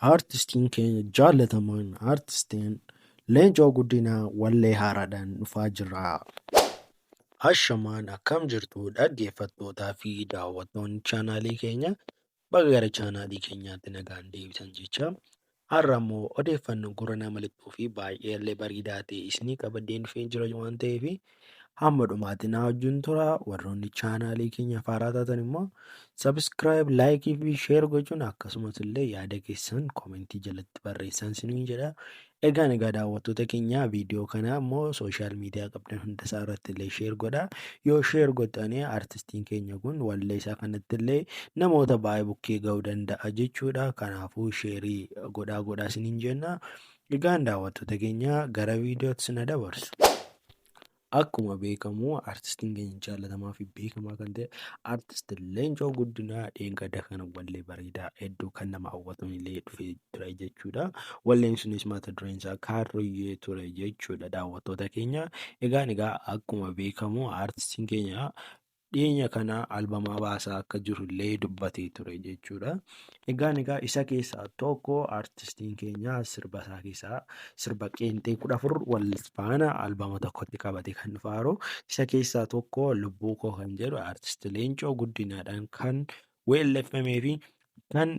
Aartistiin keenya jaallatamaan Aartistiin Leencoo Guddinaa wallee haaraadhaan dhufaa jira. Ashamaan, akkam jirtu dhaggeeffattootaa fi daawwattoonni chaanaalii keenya? Baga gara chaanaalii keenyaatti nagaan deebitan jecha, har'a immoo odeeffannoo gurra nama lixxuu fi baay'ee illee bareedaa ta'e isinii qabadheen dhufee jira waan ta'eef, hamma dhumaatti na wajjin tura. Warroonni chaanaalii keenya haaraa taatan immoo subscribe, like fi share gochuun, akkasumas illee yaada keessan koomentii jalatti barreessaa isiniin jedha. Egaa daawwattoota keenya, viidiyoo kana immoo social media qabdan hunda isaa irratti illee share godha. Yoo share gootanii, artistiin keenya kun wallee isaa kanatti illee namoota baay'ee bukkee ga'uu danda'a jechuudha. Kanaafuu share godhaa godhaa isiniin jenna. Egaan daawwattoota keenya, gara viidiyootti isin dabarsu. Akkuma beekamu, artistiin keenya jaallatamaa fi beekamaa kan ta'e Artist Leencoo Guddinaa dheengadda kana wallee bareedaa hedduu kan nama hawwatuun illee dhufee ture jechuudha. Walleen sunis mata dureen isaa Kaarroyyee ture jechuudha, daawwattoota keenya. Egaa akkuma beekamu, artistiin keenya dhiyeenya kana albamaa baasaa akka jiru illee dubbatee ture jechuudha. Egaa isa keessaa tokko artistiin keenya sirba isaa keessaa sirba qeenxee 14 wal faana albama tokkotti qabatee kan dhufaaru, isa keessaa tokko Lubbuu Koo kan jedhu Artist Leencoo Guddinaadhaan kan weelleffamee fi kan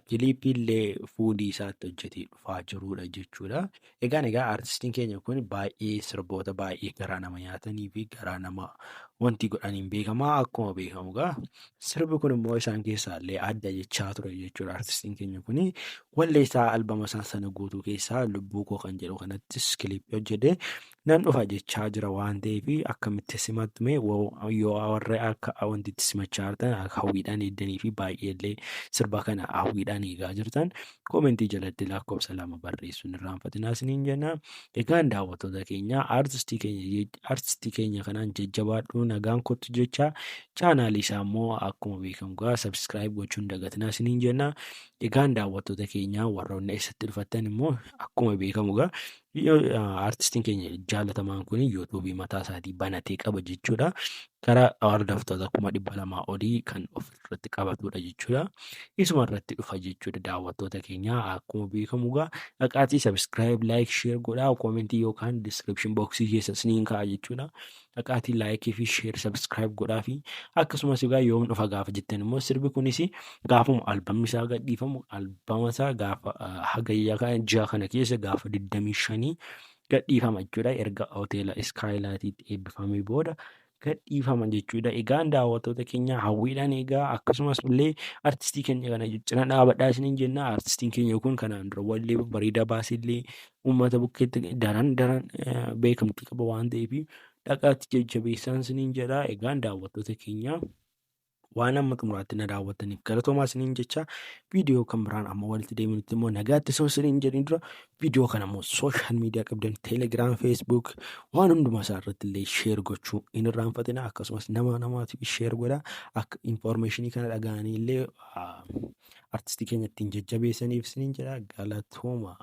kiliippii illee fuulii isaatti hojjetee dhufaa jirudha jechuudha. Egaa artistiin keenya kun baay'ee sirboota baay'ee garaa nama nyaatanii fi garaa nama wanti godhaniin beekamaa. Akkuma beekamu egaa sirbi kun immoo isaan keessaa illee adda jechaa ture jechuudha. Artistiin keenya kun wallee isaa albama isaa sana guutuu keessaa Lubbuu Koo kan jedhu kanattis kiliippii hojjetee nan dhufa jechaa jira waan ta'eef, akkamitti simattume? Yoo warra akka wantitti simachaa jirtan, akka hawwiidhaan eeddanii fi baay'ee illee sirba kana hawwiidhaan eegaa jirtan, koomentii jalatti lakkoofsa 2 barreessuun irraanfatinaa isiniin jenna. Egaan daawwattoota keenya, artistii keenya kanaan jajjabaadhu, nagaan kottu jecha, chaanaalii isaa immoo akkuma beekamu egaa subscribe gochuun dagatinaa isiniin jenna. Egaan daawwattoota keenya, warroonni eessatti dhufattan immoo, akkuma beekamu egaa artistiin keenya jaalatamaan kun yuutuubii mataa isaatii banatee qaba jechuudha. Karaa hordoftoota 200,000 olii kan ofirratti qabatudha jechuudha. Isuma irratti dhufa jechuudha, daawwattoota keenya. Akkuma beekamu egaa dhaqaatii subscribe, like, share godhaa. Koomentii yookaan description boxii keessa isiniin kaa'a jechuudha. Dhaqaatii like fi share, subscribe godhaa fi akkasumas egaa yoom dhufa gaafa jettan immoo, sirbi kunis gaafuma albamni isaa gadhiifamu, albama isaa gaafa hagayyaa kana ji'a kana keessa gaafa 25 gadhiifama jechuudha. Erga hoteela Iskaayilaatiitti eebbifamee booda gadhiifama jechuudha. Egaan daawwattoota keenya, hawwiidhaan eegaa, akkasumas illee artistii keenya kana cina dhaabadhaa isiniin jenna. Artistiin keenya kun kanaan dura wallee bareedaa baasee illee uummata bukkeetti daran daran beekamtii qaba waan ta'eef, dhaqaatti jajjabeessaan isiniin jedha. Egaan daawwattoota keenya, waan amma xumuraatti na daawwattaniif galatoomaa isiniin jecha, viidiyoo kan biraan amma walitti deebinutti immoo nagaatti osoo isiniin jedhin dura, viidiyoo kana immoo social media qabdan, Telegiraam, Facebook, waan hundumaa isaa irratti illee share gochuu hin irraanfatina. Akkasumas nama namaatiif share godha, akka informationii kana dhaga'anii illee artistii keenya ittiin jajjabeessaniif isiniin jedha. Galatooma.